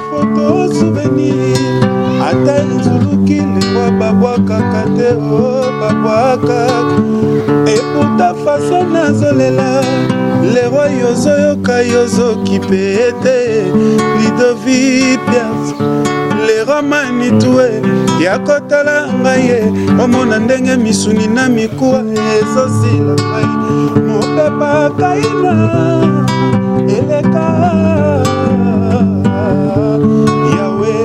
foto souvenir ata enzuluki lingwa babwakaka te o oh, babwakaka eputa faso nazolela leroi yozoyoka yozokipe te lidovi pias leroi manitue ya kotala ngai ye omona ndenge misuni na mikuwa ezosila ngai mopepa kaina eleka yawe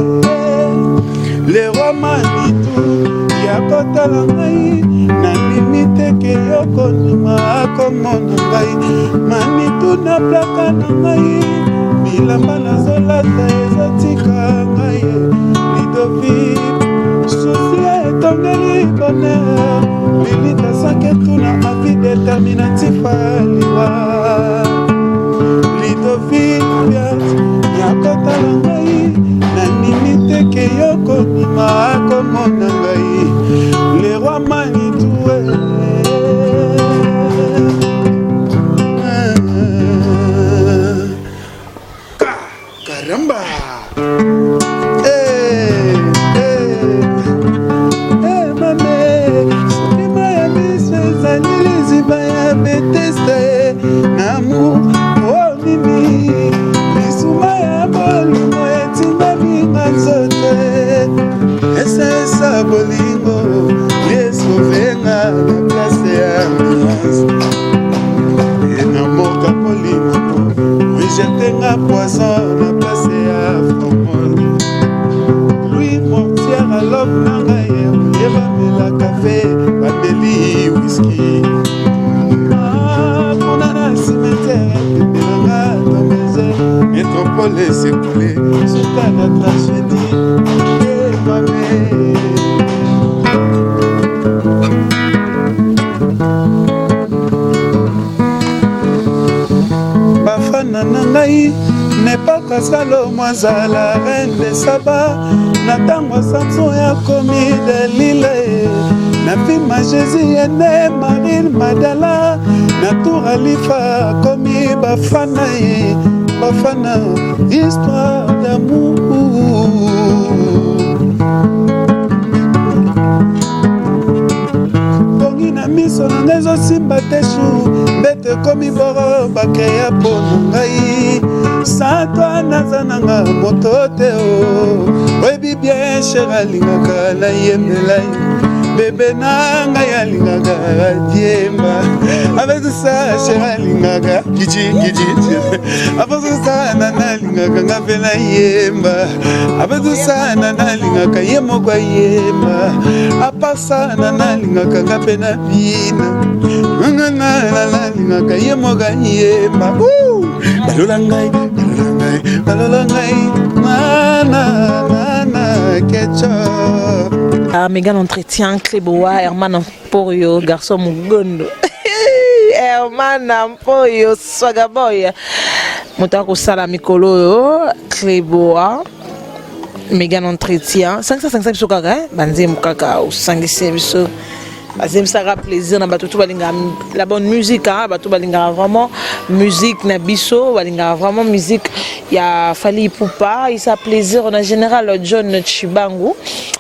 leroi manitu ya kotala ngai nandimi teke yokondima akomona ngai manitu na plaka na ngai bilamba nazolata ezotika ngai lidovi susi etongeli bonheur lilita sanke tuna avi determinatif liwa lidovi yakotala ngai nandimi teke yokondima akomona ngai leroi manitue Caramba! Hey, hey, hey, mame, soki mai ya miso ezali liziba ya Betesda amour o nini lisuma ya bolingo etindami nga nzoto esalisa bolingo esovenga na place ya ambulance enamoka bolingo rejete nga poison na place ya formol louis mortière alove na ngai ye bamela kafe bameli whisky ah, kuna na cimetière pembe na nga tomeze métropole esekule suka na tragédie mame bafana na ngai nepoka salomo azala reine de saba na ntango ya samson akomi dalila ye na fima jésus yene marine madala na tour alifa akomi bafana ye bafana histoire d'amour pongi na miso na ngai ezosimba te shu mbeto ekomi boro bakreya mpo na ngai satwa naza nanga moto te o oyebi bien cher alingaka nayembela ye bebe na ngai alingaka diemba avec ça cher alingaka kiji kiji avec ça nana alingaka nga mpe nayemba avec ça nana alingaka ye moko ayemba apasa nana alingaka nga mpe nabina nalingaka ye moko ayemba balola ngai balola ngai balola ngai nana nana kecho Ah, méga entretien Cléboa, Herman Emporio, garçon Mugondo. Herman Emporio, Swagaboy. Moto akosala mikolo oyo Cléboa. Méga entretien. 555 biso kaka, banzembo kaka osangisi biso. Bazemisaka plaisir na bato tout balingaka la bonne musique, hein, bato balingaka vraiment musique na biso, balingaka vraiment musique ya Fally Ipupa. Isa plaisir na général John Chibangu.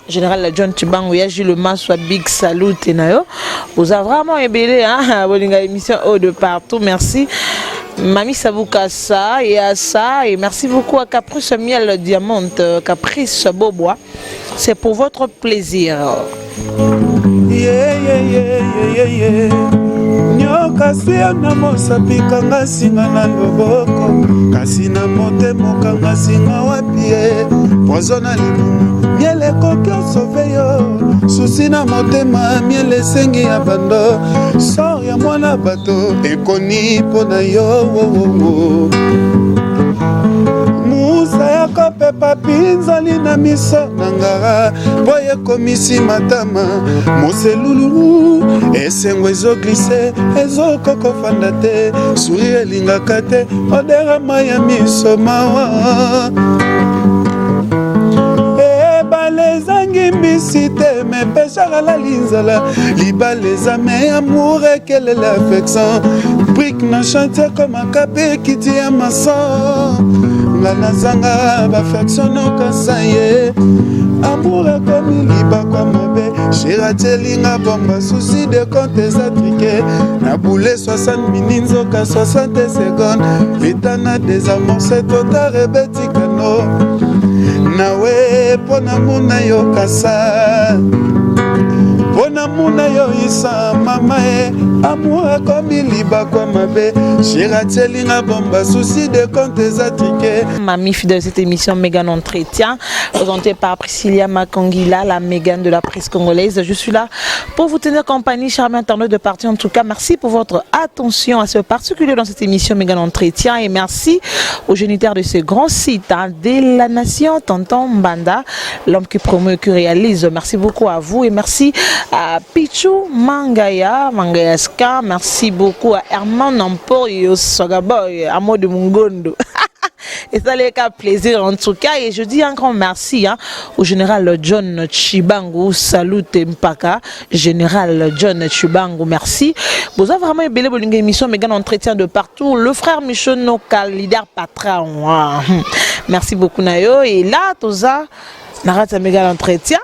Général John Chibangu ya Jules Maswa big salute na yo. Boza vraiment ebele hein, bolinga émission haut de partout. Merci. Mami Sabukasa et à ça et merci beaucoup à Caprice Miel Diamante, Caprice Bobois. C'est pour votre plaisir. Yeah, yeah, yeah, yeah, yeah. Nyoka suya na mosapi kanga singa na loboko kasi na motema okanga singa wapi ye poison na libumu miel ekoki osove yo susi na motema miel esengi ya bando sor ya mwana bato ekoni mpo na yo wo, wo, wo. Musa ya kopepa pinzoli na miso na nga mpo ekomisi matama moselulu esengo ezoglise ezokokofanda te suri elingaka te odera mai ya miso mawa ebale ezangi mbisi te me peshaka lali nzala libala eza me amour ekelele affection brike na chantier komaka mpe kiti ya mason. Nga nazanga baaffection nokasa ye. Amour ekomi libakwa mabe. Chéri atielinga bomba souci de compte eza trike. Na boule 60 minutes nzoka 60 secondes. Leta na désamorce totar ebeti kano. Nawe mpo na mona yo kasa. Mpo na mona yo isa mama e. Amour ekomi libakwa mabe. Chéri atielinga bomba souci de compte eza trike. Mamie fidèle de cette émission Mégane Entretien, présentée par Priscilla Makangila, la Mégane de la presse congolaise. Je suis là pour vous tenir compagnie, chers internautes de partie. En tout cas, merci pour votre attention à ce particulier dans cette émission Mégane Entretien et merci aux géniteurs de ce grand site hein, de la nation, Tonton Mbanda, l'homme qui promeut et qui réalise. Merci beaucoup à vous et merci à Pichou Mangaya, Mangayaska. Merci beaucoup à Herman Emporio Swagaboy, Amo de Mungondo. Et ça les a plaisir en tout cas. Et je dis un grand merci hein, au général John Chibangu. Salut Mpaka. Général John Chibangu, merci. Vous avez vraiment ebele bolinga émission, mais entretien de partout. Le frère Michel Noka, leader patron. Merci beaucoup Nayo. Et là, tout ça, narata méga entretien.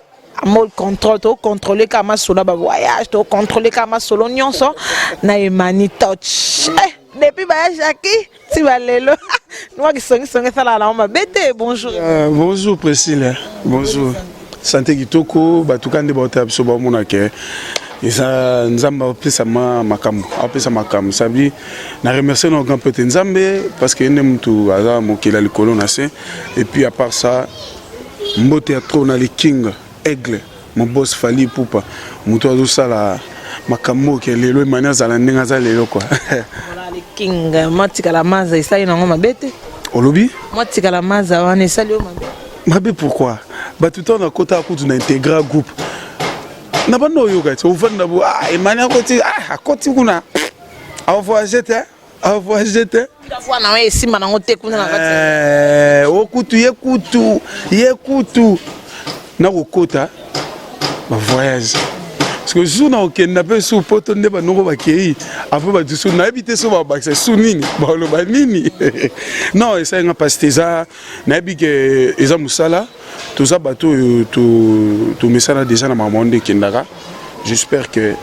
Mode contrôle, to contrôler kama solo ba voyage, to contrôler kama solo nyonso na Emani Touch. Eh, depuis ba Jackie, ti ba lelo. Noa kisongi songi sala na ma bete. Bonjour. Bonjour Priscilla. Bonjour. Santé kitoko, batuka nde bauta biso bamona ke eza nzambe apesa ma makambo, apesa makambo. Sabi na remercier na grand prêtre Nzambe parce que nde mutu aza mokili ya likolo na se. Et puis à part ça, mbote ya trop na le king aigle, mon boss Fally Ipupa, mutu azosala makambo ke lelo emani azala ndenge aza lelo quoi. Voilà le king, matikala maza esali nango mabe te. Olobi? Matikala maza wana esali yo mabe. Mabe pourquoi? Bato ntango nakota kutu na intégra groupe na banda oyoka ti ovanda bo ah emani akoti ah akoti kuna avoyage te avoyage te. Voix na esimba nango te kuna na kati. Okutu ye kutu ye kutu nakokota ba voyage parce que jour na okenda mpe su poto nde banoko bakei après bato su nayebi te so babakisa su nini baloba nini. Non, esalinga mpasi te, eza nayebi ke eza mosala, toza bato oyo tomesana déjà na makambo nde ekendaka. J'espère que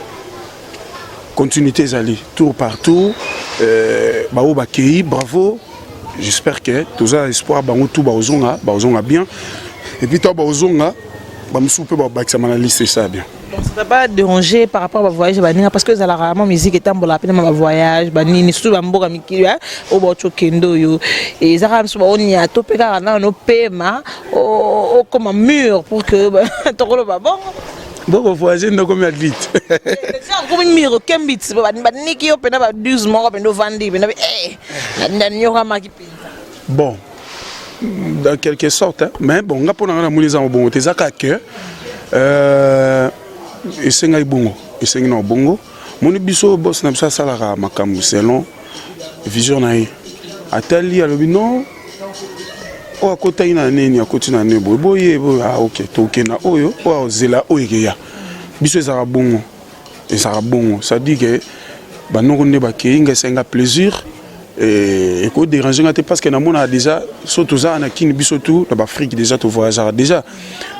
continuité ezali tour par tour. Baoyo bakei, bravo. J'espère que toza espoir bango tout baozonga, baozonga bien. Et puis to baozonga, bamosusu mpe babakisama na liste, esa bien. Donc ça t'a pas dérangé par rapport à voyage baninga, parce que ezalaka vraiment musique etambola pe na ba voyage banini, surtout bamboka mikili oyo bauti okende oyo ezalaka biso baonia to mpe kaka nano pema okoma mûr pour que tokoloba bongo. Boko voyage nde okomi adulte. Okomi mûr, okembi ti baniki yo mpena ba 12 moko mpena ovandi mpena nanyokamaki mpenza. Bon, dans quelque sorte hein. Mais bon, nga mpo na nga namoni eza bongo te, eza kaka ke esengaki bongo, esengi na bongo. Moni biso boss na biso asalaka makambo selon vision na ye. Atali, alobi non, oyo akotaki na nini, akoti na nini boye boye boye, ah ok, tokenda oyo oyo ozela oyo ekeya biso. Ezalaka bongo, ezalaka bongo. C'est-à-dire que banoko nde bakei, nga esenga plaisir, ekodérange nga te parce que namonaka déjà so tozala na kini biso tu na baafrike déjà tovoyageaka déjà.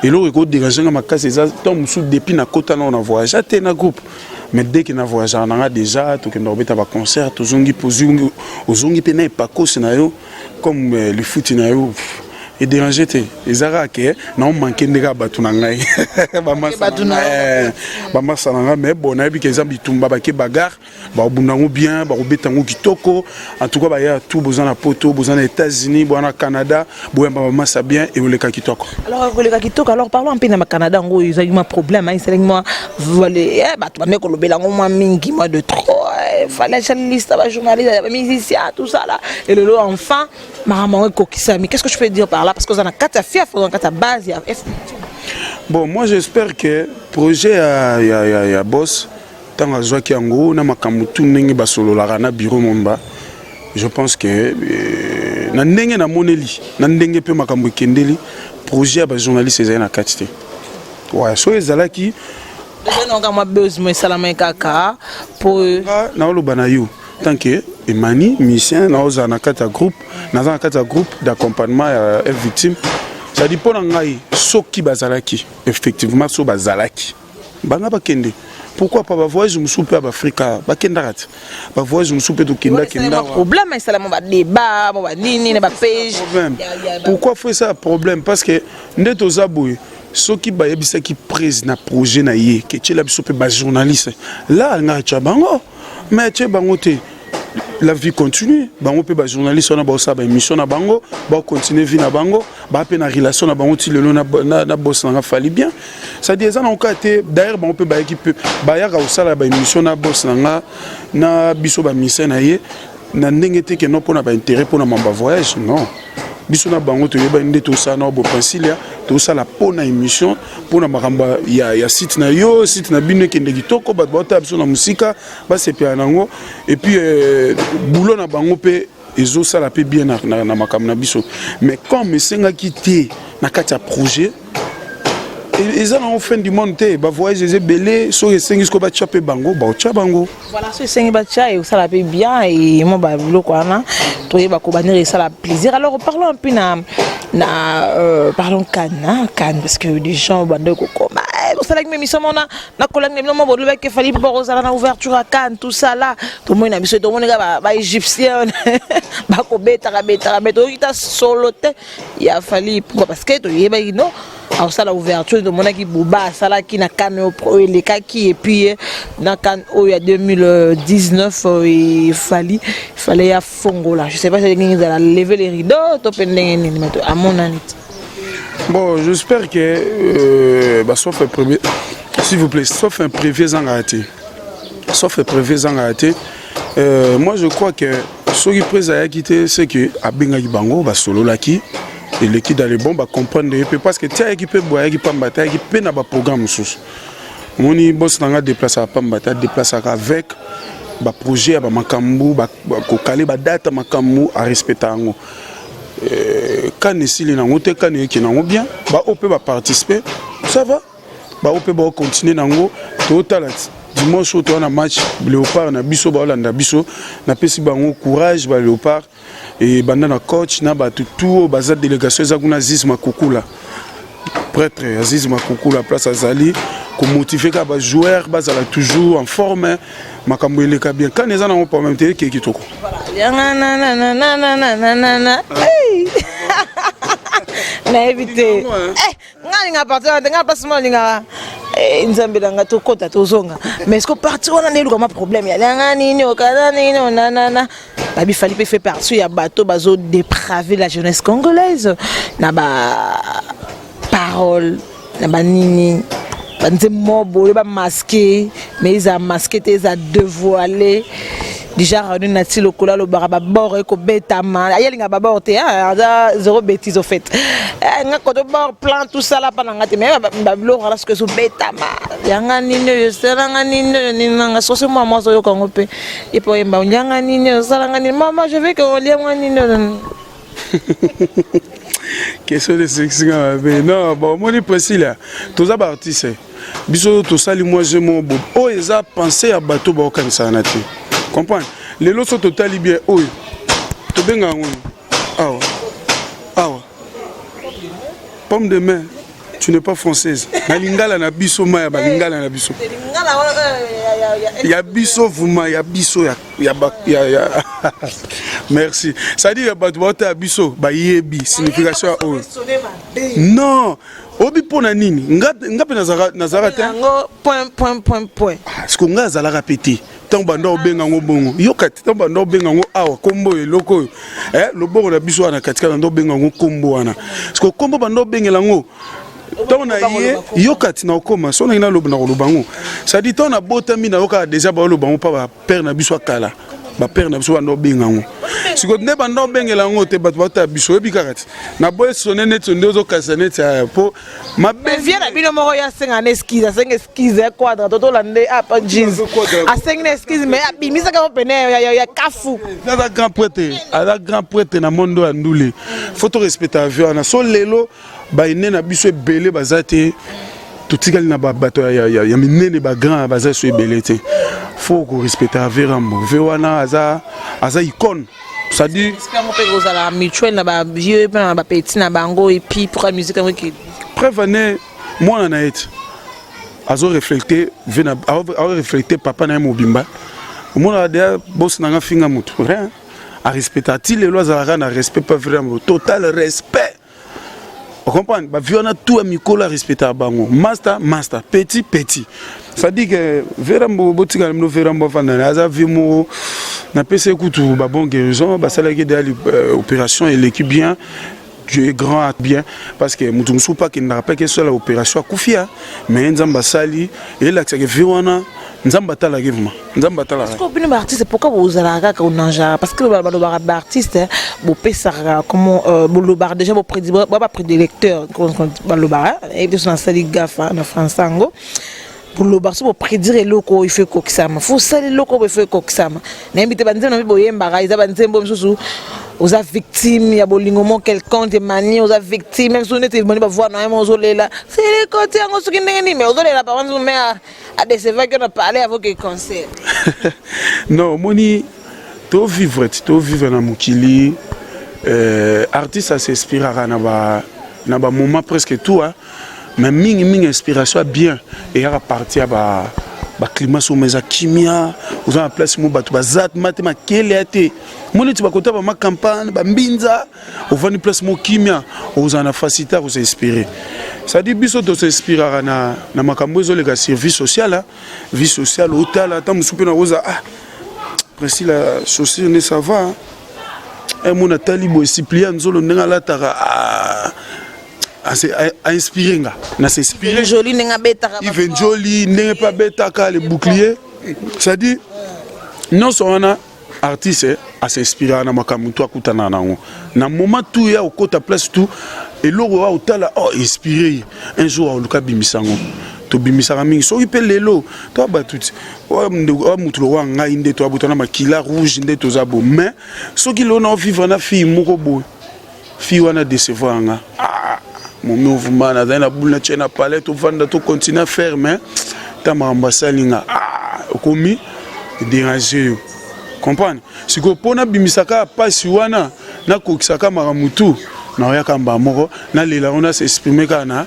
Eloko ekodérange nga makasi eza ntango mosusu depuis nakota nao na voyage te na groupe, mais dès que na voyageaka nanga déjà, tokenda kobeta baconcert, tozongi mpo ozongi mpe na epakose na yo comme lifuti na yo, edérange te. Eza kaka ke naomanke nde kaka bato na ngai, bamasa na ngai. Mais bon, nayebi ke eza bitumba, bake bagarre, bakobunda yango bien, bakobeta yango kitoko. En tout cas, baya tout, boza na poto, boza na États-Unis, boza na Canada, boyamba bamasa bien, ekoleka kitoko. Alors ekoleka kitoko. Alors parlons mpe na bacanada yango oyo ezalaki mwa problème, esalaki mwa bato bame kolobela yango mwa mingi, mwa de trop, fallait liste bajournaliste, bamusicien, tout ça là. Et lelo enfin makambo yango ekokisami. Qu'est ce que je peux dire par là? Parce que oza na kati ya fief, oza na kati ya base ya F. Bon, moi j'espère que projet ya boss, ntango azwaki yango na makambo tu ndenge basololaka na bureau momba, je pense que na ndenge namoneli, na ndenge mpe makambo ekendeli, projet ya bajournaliste ezali na kati te. Ouais, soki ezalaki Ezali mwa buzz mo esalamaki kaka po naoloba na yo tant que Emani, musicien, naozala na kati ya groupe, naza na kati ya groupe d'accompagnement ya F Victime. C'est-à-dire mpo na ngai, soki bazalaki effectivement, so bazalaki banga bakende, pourquoi pas bavoyage mosusu mpe ya baafrika bakendaka te, bavoyage mosusu mpe tokendakenda. Problème esalama, badébat mo banini na bapage. Problème, pourquoi faut esala problème? Parce que nde toza boye, soki bayebisaki prise na projet na ye ke tiela biso mpe bajournaliste la, alingaka tya bango, mais atie bango te. La vie continue. Bango mpe bajournaliste wana baosala baémission na bango, baocontinue vie na bango, baa mpe na relation na bango ti lelo na boss nanga Fally bien. C'est-à-dire eza na oka te. D'ailleurs bango mpe bayaki mpe bayaka kosala baémission na boss na nga na biso bamusicien na ye na ndenge te ke non, mpona baintérêt, mpona mambo ya voyage, non. Biso na bango toyebani nde tosala na bopensilia, tosala mpona émission, mpona makambo ya site na yo, site na bino ekende kitoko, bato baotala biso na mosika basepela nango. Et puis boulot na bango mpe ezosala mpe bien na makambo na biso. Mais comme esengaki te na kati ya projet, eza nango fin du monde te. Bavoyage eza ebele. Soki esengi sikoyo batya mpe bango, baotya bango. Voilà, so esengi batya, ekosala mpe bien. E mo babiloko wana toyeba kobanir, esala plaisir. Alors parlons un peu na parlons CAN, hein, CAN, parce que des gens bando kokoma osalaki émission mona nakolaki na bino mo bolobaki Fally mpo kozala na ouverture ya CAN, tout ça là. Tomoni na biso, tomoni kaka baégyptien bakobetaka betaka, mais toyoki ta solo te ya Fally. Pourquoi? Parce que toyebaki no akosala ouverture. Tomonaki Buba asalaki na CAN oyo elekaki, et puis na CAN oyo ya 2019 efali fallait ya fongola. Je sais pas ndenge ezala lever les rideaux to mpe ndenge nini, mais amonani te. Bon, j'espère que bah, sauf un premier, s'il vous plaît, sauf imprévu ezangaka te, sauf imprévu ezangaka te. Moi je crois que soki prise ayaki te, c'est que abengaki bango, basololaki, eleki dans le bon, bacomprendre ye mpe, parce que ti ayaki mpe boye, ayaki pamba te, ayaki mpe na baprogramme mosusu. Omoni, boss na nga déplaçaka pamba te, adéplaçaka avec baprojet ya bamakambo, kokale badate, makambo arespecta yango. CAN esili nango te, CAN eyeki nango bien, baoyo mpe baparticipe, ça va, baoyo mpe baocontinue nango. Totala dimanche oyo toza na match Léopard na biso, baolanda biso, napesi bango courage, baléopard ebanda na coach na bato tu oyo baza délégation eza kuna. Aziz Makukula, prêtre Aziz Makukula, place azali komotive kaka bajoueur bazala toujours en forme, makambo eleka bien. CAN eza nango problème te, ekei kitoko. Yanga nayebi te, nga alinga parti wana te. Nga place mo alingaka Nzambe na nga, tokɔta tozonga. Mais ce que parti wana nde eluka ma problème ya lianga nini okana nini onanana babi Fally mpe fait partie ya bato bazo dépraver la jeunesse congolaise na ba parole na banini, banzembo boye bamasque, mais eza masque te, eza dévoilé déjà. Ranu na ti lokolo alobaka babord ekobetama, aye alingaka babord te, aza zéro bêtise au fait. Nga koto bord plan, tout ça la mpa na nga te, mais babiloko wana soki ezobetama yanga nini oyo esalanga nini oyo nini nanga soki mwa mwasi oyoka yango mpe ye mpe oyemba yanga nini oyo osalanga nini, mama, je veux que olia mwa nini oyo. Question de sexe nga mabe. Non, bon, omoni Priscilla, toza baartiste, biso tosali mwa jeu moko bo oyo eza pensée ya bato baokanisaka na te comprendre. Lelo so totali bien oyo tobenga yango awa awa pomme de main, tu n'es pas française, na lingala na biso, ma ya balingala na biso ya biso vuma ya biso ya merci. C'est-à-dire bato baotala biso bayebi signification ya oyo. Non, oyebi mpo na nini nga mpe nazalaka te? Yango point point point point. Parce que nga azalaka mpe te ntango banda obenga yango bongo. Yoka te, ntango banda obenga yango awa kombo oyo, eloko oyo, loboko na biso wana katikati, banda obenga yango kombo wana, parce que kombo banda obengela yango ntango na ye, yoka ti na okoma so nangi naloba na koloba yango. C'est-à-dire ntango nabotami, nayokaka déjà baoloba yango mpa bapère na biso ya kala, bapère na biso banda obenga yango. Sikoyo nde banda obengela yango te, bato baotala biso, oyebi kaka ti naboye sone neti nde ozokasa neti aya mpo mabe. Vie na bino moko, ye asenga na excuse, asenga excuse ya quadra totolande apa jeans, asengi na excuse, mais abimisaka ngo pene ya kafu. Aza grand prêtre, aza grand prêtre na monde oyo ya ndule, faut torespecta vie wana. So lelo baene na biso ebele baza te. Totikali na bato ya minene, bagrand baza so ebele te. Faut korespecter vieux Rambo. Vieux wana aza icône, c'est-à-dire yango mpe kozala mutuel na bavieux mpe na bapetits na bango, et puis pourquoi musique yango ekende? Preuve ane, mwana na ye te azoreflecte, aoreflecte papa na ye mobimba. Omonaka deya bosi nanga finga motu, rien, arespecte ati lelo azalaka na respect pa vraiment total respect. Ocomprendre, bavieux wana tout ya mikolo arespectaka bango, master master, petit petit. C'est-à-dire que vieux Rambo, botikala bino, vieux Rambo afanda na aza vieux moko. Napesi ye kutu babon guérison, basalaki deya opération, eleki bien. Dieu est grand, bien, parce que moto mosusu mpe akendaka mpe akesala opération, akufi. A mais Nzambe asali, elakisaka vieux wana, Nzambe atalaki vraiment, Nzambe atalaka. Bino baartiste, pourquoi bozalaka kaka onangaka? Parce que balobaka baartiste bopesaka, comment, bolobaka déjà baprédilecteur, balobaka eyebi biso, nasali gaffe na français yango. Bolobaka so boprédire eloko oyo ifo ekokisama, fo osala eloko oyo ifo ekokisama. Nayebi te, banzembo na bi boyembaka eza banzembo mosusu oza victime ya bolingo mo quelconque manie, oza victime même soki neti moni bavoi na ye mo ozolela selekoti yango soki ndenge nini, mais ozolela par exemple, mais adécevaki na parler avec concert. Non, omoni, tovivre ti tovivre na mokili, artiste as'inspiraka na bamoment presque tout, hein. Mais mingimingi inspiration ya bien eyaka parti ya baclimat somo, eza kimia, oza na place mo bato baza ma te, makele ya te. Mo neti bakota bamacampagne, bambinza, ovandi place mo kimia, ozala na facilité ya kos'inspirer. C'est-à-dire biso tos'inspiraka na makambo ezoleka sur vie sociale, vie sociale. Otala ata mosusu mpe nakoza, ah, Priscilla, chaussure nde ça va, mona atali boye, supplia nzolo ndenge alataka, ah, ainspiré nga na s'inspiré. Joli ndenge abetaka. Yves Njoli ndenge mpe abetaka le bouclier. C'est-à-dire nyonso wana, artiste as'inspiraka na makambo to akutana nango na moment tout ya okota place tout, eloko oyo otala, oh, inspiré ye un jour aoluka abimisa yango. Tobimisaka mingi soki mpe lelo toya bato ti oya motu lokwa ngai nde toyabuta na makila rouge nde toza bo. Mais soki lelo na ovivre na fille moko boye, fille wana décevoir nga, ah, momi ovuma, nazali na bule na tie na palais, tovanda, tocontinue à faire, mais ta makambo asali nga, ah, okomi déranger yo, comprendre. Sikoyo mpo nabimisaka mpasi wana, nakokisaka makambo tu, naoyaka mbala moko nalela ngo, nas'exprime kaka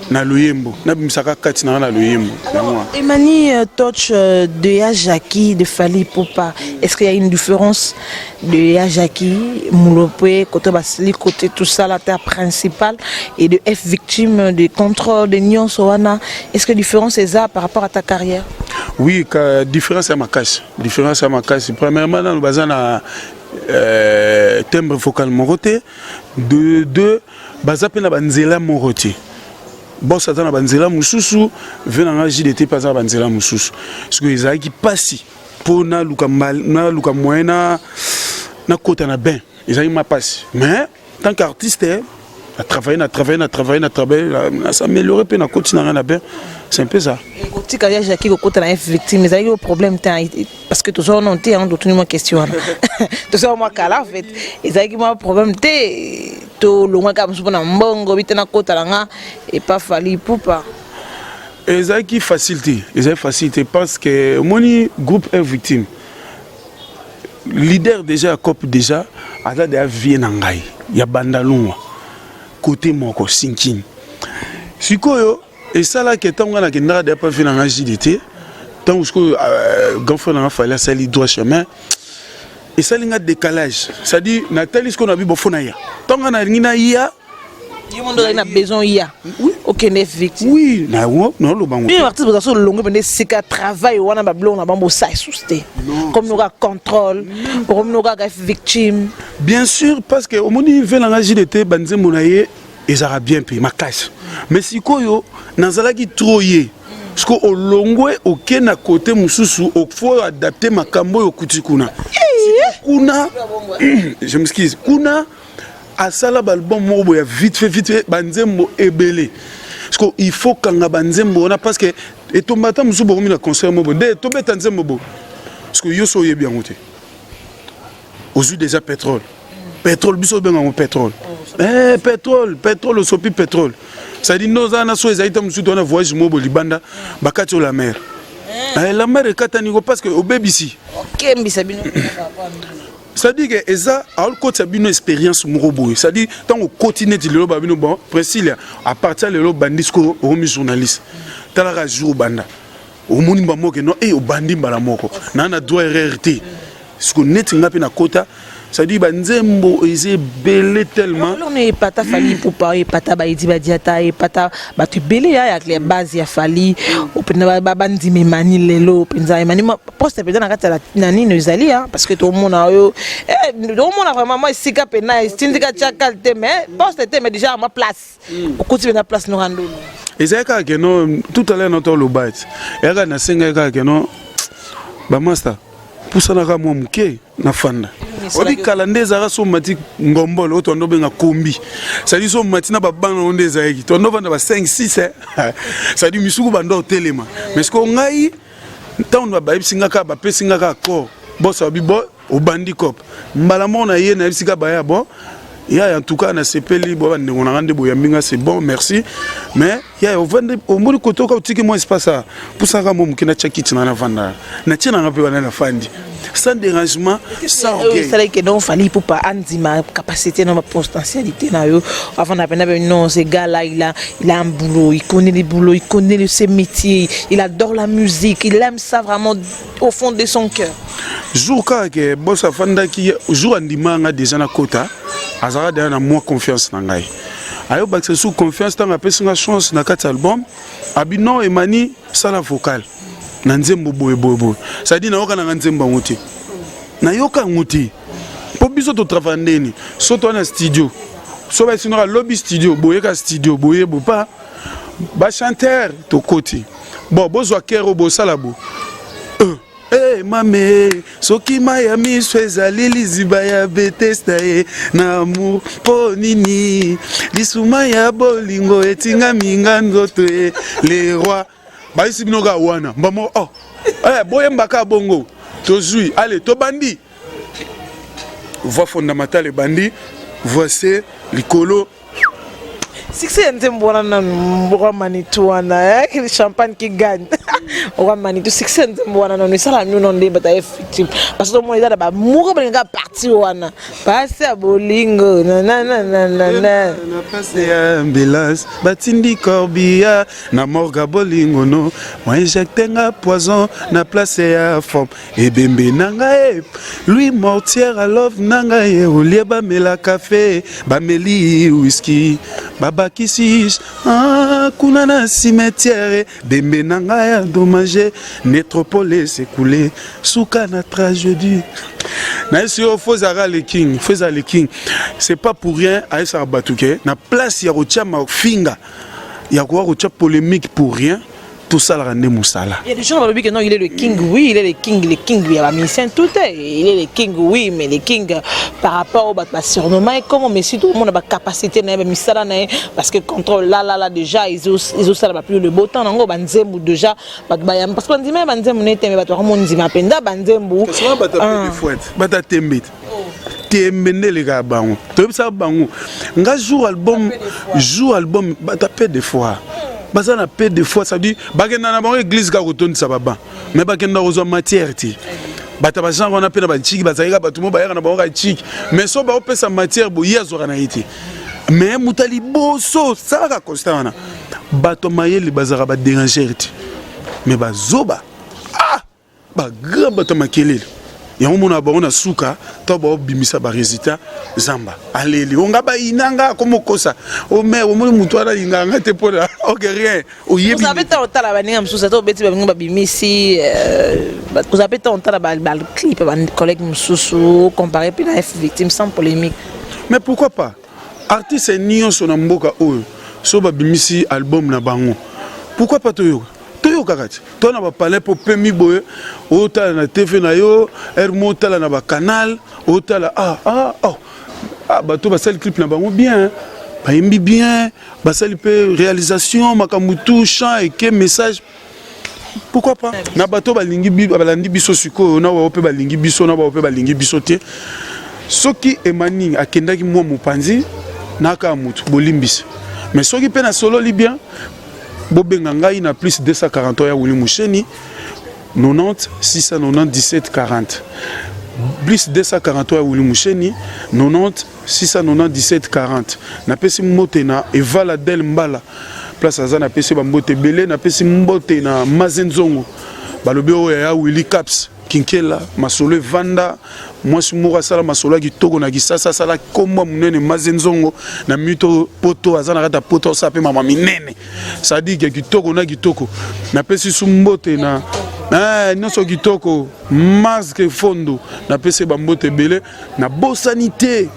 na loyembo, nabimisaka kati na nga na loyembo yango wana. Emani Touch de Ya Jackie, de Fally Ipupa, est-ce qu'il y a une différence de Ya Jackie, Moulopé, côté Basili, côté tout ça, la terre principale, et de F victime, de contrôle, de Nyonso wana? Est-ce que différence est ça par rapport à ta carrière? Oui, ka différence ya makasi, différence ya makasi. Premièrement, nano baza na timbre vocal moko te. De deux, baza mpe na banzela moko te. Bos aza na banzela mosusu, vieux na nga JDT mpe aza na banzela mosusu. Sikoyo ezalaki mpasi mpo naluka moyen na nakota na bain, ezalaki ma mpasi. Mais tant qu'artiste na travailler, na travailler, na travailler, na travailler, na s'améliorer mpe nakoti na ngai na bain. C'est un peu ça. Kotika Ya Jackie, kokota na F victime, ezalaki yo problème te? Parce que tozwa nano te yango, totuni mwa question wana, tozwa mwa kala. En fait, ezalaki mwa problème te? Tolongwaka mosusu mpona mbongo bi te, nakota na nga epa Fally Ipupa. Ezalaki facile te, ezalaki facile te, parce que omoni groupe F victime, leader déjà ya cope déjà aza deya vieux na ngai ya Bandalungwa, côté moko sinkini. Sikoyo esalaki ntango ngai nakendaka deya pa vieux na ngai JDT, ntango sikoyo grand frère na ngai Fally asali droit chemin, esali nga décalage. C'est-à-dire natali sikoyo na bi bofo na ya, ntango ngai nalingi naya. Yo mondo ozali na besoin ya okende victime. Oui, naoloba ngo. Bino artiste boza so olongwe pende esika travail wana, babiloko na bango bosala lisusu te, comme no kaka contrôle, okomi no kaka victime. Bien sûr, parce que omoni vieux na nga JDT, banzembo na ye ezalaka bien mpe makasi, mais sikoyo nazalaki trop ye. Siko olongwe, oke na kote mosusu, faut adapte makambo oyo okuti kuna. Kuna, je m'excuse, kuna asala baalbum moko boye ya vite fait, vite fait, banzembo ebele. Parce que il faut kanga banzembo wana, parce que etomba ata mosusu bokomi na concert moko boye nde tobeta nzembo boye, parce que yo so oyebi yango te, ozwi déjà pétrole, pétrole, biso obenga yango pétrole, pétrole, pétrole, osopi pétrole. C'est-à-dire nde oza na so ezali ta mosusu towana voyage moko libanda bakati oyo la mer. Eh, la mer ekatani ko parce que obebisi. Okembisa bino. C'est-à-dire que eza aokotisa bino expérience moko boye. C'est-à-dire ntango okoti neti lelo ba bino, bon, Priscilla, à partir ya lelo obandi sikoyo, okomi journaliste. Talaka jour obanda, omoni mba moko no e obandi mbala moko na droit erreur te. Siko neti nga mpe nakota, c'est-à-dire banzembo eza ebele tellement. On epata Fally Ipupa, epata bayedi badiata, epata bato ebele ya base ya Fally mpenza, bandima Emani lelo mpenza. Emani poste mpenza na kati ya na nini ezali, parce que tomona oyo, tomona vraiment mwa esika mpena etindika tiakal te, mais poste te, mais déjà mwa place okoti mpenza, place noka ndolo. Ezali kaka keno tout à l'heure noto oloba ete eyaka nasengaki kaka keno bamaster pusanaka mwa moke nafanda. Oyebi kala nde ezalaka so omati ngombolo oyo tondo obenga kombi, c'est-à-dire so omati na babana oyo nde ezalaki tondo ovanda ba 5 6, c'est-à-dire misuku bando otelema. Mais siko ngai ntango bayebisi nga kaka, bapesi nga kaka accord, boso babi bo obandi cop mbala moko na ye, nayebisi kaka baya bon ya, en tout cas nasepeli bo bandeko na nga nde boyambi nga, c'est bon, merci. Mais ya ovandi omoni kote oka otiki mwa espace a pusaka mwa moke, natya kiti na navanda, natie nanga mpe wana nafandi sans dérangement, sans orgueil. Esalaki donc Fally Ipupa andima capacité na potentialité na yo avant na pena. Non, ce gars là il a un boulot, il connaît les boulots, il connaît ses métiers, il adore la musique, il aime ça vraiment au fond de son cœur. Jour kaka ke boss afandaki, jour andima nga déjà na kota, azalaka deja na mwa confiance na ngai. Ayobakisa su confiance ntango apesi nga chance na kati ya album, abi non, Emani, sala vocal na nzembo boye boye boye. C'est-à-dire nayoka nanga nzembo yango te, nayoka yango te, mpo biso totravaille ndeni so toa na studio, so basinoka lobi studio boyeka studio boye bo pa bachanteur tokoti bon bozwa kere oyo bosala bo. Hey, mame, soki mai ya miso ezali liziba ya Betesda ye na amour, mpo nini lisuma ya bolingo etingami nga nzoto ye? Le roi bayisi bino kaka wana mbamo oh. Eh, boyembaka bongo tozwi ale tobandi voix fondamentale ebandi, voix c likolo. Succès ya nzembo wana nanu, Roi Manitou wana, champagne qui gagne, Roi Manitou, succès ya nzembo wana nanu esala nino nde bato effective, parce que tomona eza na bamoko balingaka parti wana pasi ya bolingo nanananana. Na pasi ya ambulance batindi corbillard na morgue bolingo no bainjecte nga poison na place ya forme ebembe na ngai lui mortière alove na ngai olie bamela kafe bameli whisky babakisi, ah, kuna na cimetière bembe na ngai endommagé nétropole s'écoulé suka na tragédie. Nayesi yo fo ezalaka le king, fo ezala le king, c'est pas pour rien. Ayesaka bato ke na place ya kotia mafinga ya koya kotia polémique pour rien, tosalaka nde mosala. Il y a des gens qui disent que non, il est le king, oui, il est le king, le king, il y a la musicien, tout est, il est le king, oui, mais le king par rapport au bah, surnommé, comment, mais si tout le monde a la capacité, mais ça parce que contrôle là, là, là, déjà, ils ont ça, là, plus le beau temps, non, banzembu déjà, bah, parce qu'on dit, mais banzembu n'était, mais bah, tout le monde dit, mais penda, banzembu. Bata tembe tembe nde elekaka bango, toyebisaka bango nga jour album, jour album bata pe des fois baza na pe des fois, ça veut dire bakenda na bango église kaka kotondisa baban, mais bakenda kozwa matière te. Bato ya bagenre wana mpe na bachiki bazalaki kaka bato mo bayaka na bango kaka chiki, mais so baopesa matière boye azwaka na ye te. Mais moto ya liboso salaka constat wana, bato ya mayele bazalaka badérangeur te, mais bazoba, ah, bagrand bato ya makelele yango mona bango na suka to baobimisa barésultat. Zamba aleli onga bayinanga akomokosa ome omoni motu wana alingaka nga te mpona ok rien oyebi. Oza mpe ntango otala baninga mosusu, ata obeti baninga babimisi, oza mpe ntango otala baclip bacollègue mosusu, comparé mpe na F Victime sans polémique. Mais pourquoi pas? Artiste nyonso na mboka oyo so babimisi album na bango, pourquoi pas toyoka, toyokaka ti to na bapalais mpo pemi boye otala na TV na yo ere mo otala na bacanal otala, ah, ah, oh. Ah, bato basali clip na bango bien, bayembi bien, basali mpe réalisation, makambo tout chant eke message, pourquoi pas? Na bato balingi balandi biso sikoyo na bao mpe balingi biso na bao mpe balingi biso te. Soki Emani akendaki mwa mopanzi naka ya motu, bolimbisi. Mais soki mpe nasololi bien, bobenga ngai na plus 243 ya Wili Musheni, 90 697 40, plus 243 ya Wili Musheni, 90 697 40. Napesi mbote na Evala Del Mbala, place aza, napesi bambote ebele. Napesi mbote na Mazenzongo, balobi oyo ya Willy Caps Kinkela, masolo evanda, mwasi moko asala masolo ya kitoko na Kisasa, asala komba monene. Mazenzongo na mito poto, aza na kati ya poto, asala mpe mama minene, c'est-à-dire que kitoko na kitoko. Napesi su mbote na nyonso kitoko, Masque Fondo, napesi bambote ebele. Nabosani te,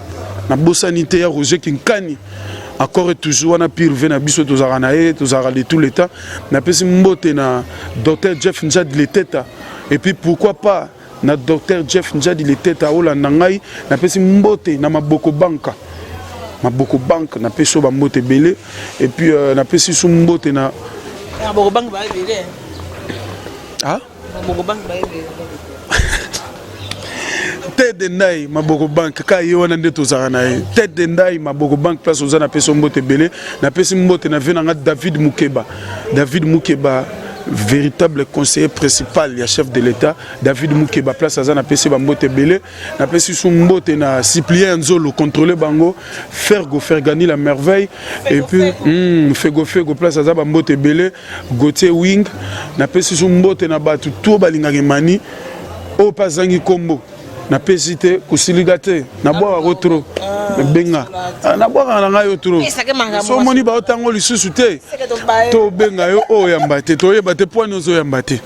nabosani te ya Roger Kinkani, encore et toujours wana pire ve na biso, tozalaka na ye, tozalaka de tout le temps. Napesi mbote na Docteur Jeff Njadi Leteta, et puis pourquoi pas na Docteur Jeff Njadi Leteta olanda ngai. Napesi mbote na Maboko Banka, Maboko Bank, napesi oyo bambote ebele. Et puis napesi su mbote na Maboko Bank baebele. Ah? Maboko Bank baebele. Tête de ndai, Maboko Bank, ka ye wana nde tozalaka na ye. Tête de ndai, Maboko Bank, place oza, napesi mbote ebele. Napesi mbote na vie na nga David Mukeba, David Mukeba, véritable conseiller principal ya chef de l'État. David Mukeba, place aza, napesi bambote ebele. Napesi su mbote na Cyprien ya Nzolo, contrôle bango, Fergo Fergani la merveille, et puis Fego Fego, place aza, bambote ebele. Gautier Wing, napesi su mbote na bato to balingaka Emani oyo mpe azangi nkombo, napesi te, kosilika te, nabwakako trop, nabenga, nabwakaka na ngai yo trop. So omoni baotango lisusu te, tobenga yo oyo oyamba te, toyeba te poani ozoyamba te,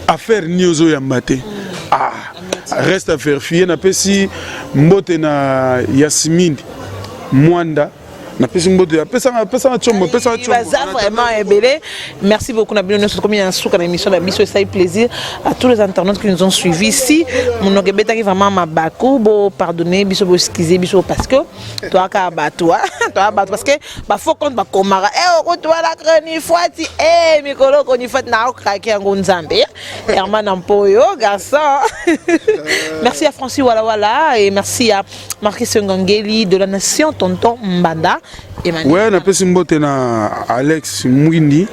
affaire nini ozoyamba te. Ah, reste à vérifier. Napesi mbote na Yasmine Mwanda, napesi mbote, apesanga, apesanga tshombo, apesanga. Baza vraiment ebele. Merci beaucoup na bino nyonso. Tokomi na suka na émission na biso. Esali plaisir à tous les internautes qui nous ont suivis ici. Monoko ebetaki vraiment mabaku, bo pardonner biso, bo excuser biso, parce que toyaka bato, toya bato, parce que ba faux compte bakomaka e okotwala chronifuati e mikolo chronifuati na okraki yango. Nzambe, Herman Ampoyo garçon, merci à Francis Walawala et merci à Marquis Ngangeli de la nation, tonton Mbanda. Emmanuel. Ouais, napesi mbote na Alex Mwindi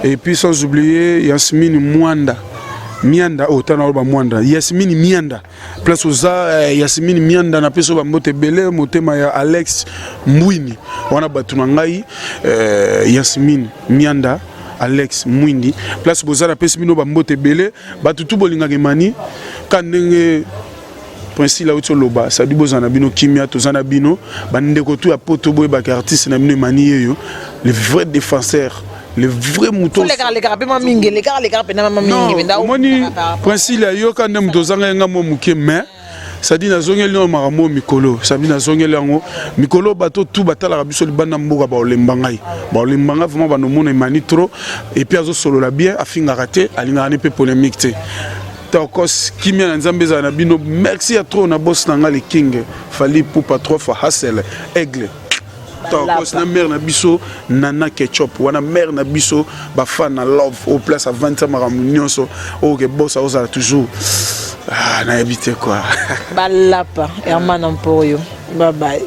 et puis sans oublier Yasmine Mwanda, Mianda, oh, tana oloba Mwanda, Yasmine Mianda, place oza, Yasmine Mianda, napesi oyo bambote ebele. Motema ya Alex Mwini wana, bato na ngai, Yasmine Mianda, Alex Mwindi, place boza, napesi bino bambote ebele. Bato tu bolingaka Emani ka ndenge Princile auti oloba, sadi bozala na bino kimia, toza na bino. Bandeko tu ya poto, boyebaka artiste na bino Emani yeyo, le vrai défenseur, le vrai moto. Lekaka mpe mwa mingi, elekaka, lekaka mpena mwa mingi. Omoni Princile ayoka nde moto ozanga ye nga mwa moke, mais sadi nazongeli yango makambo oyo mikolo, sabi nazongeli yango mikolo. Bato tu batalaka biso libanda mboka, baolemba ngai, baolemba ngai vraiment. Bandomona Emani trop, et puis azosolola bien, afingaka te, alingaka ne mpe polémique te. Tokos, kimia na Nzambe ezala na bino. Merci ya trop na boss na nga le King Fally Ipupa, trois fois Hassel Aigle. Tokos na mare na biso Nana Ketchup wana, mare na biso bafan na love au place, avandisa makambo nyonso oyo ke boss aozala toujours. Ah, nayebi te quoi. Balapa Herman Mpoyo, bye bye.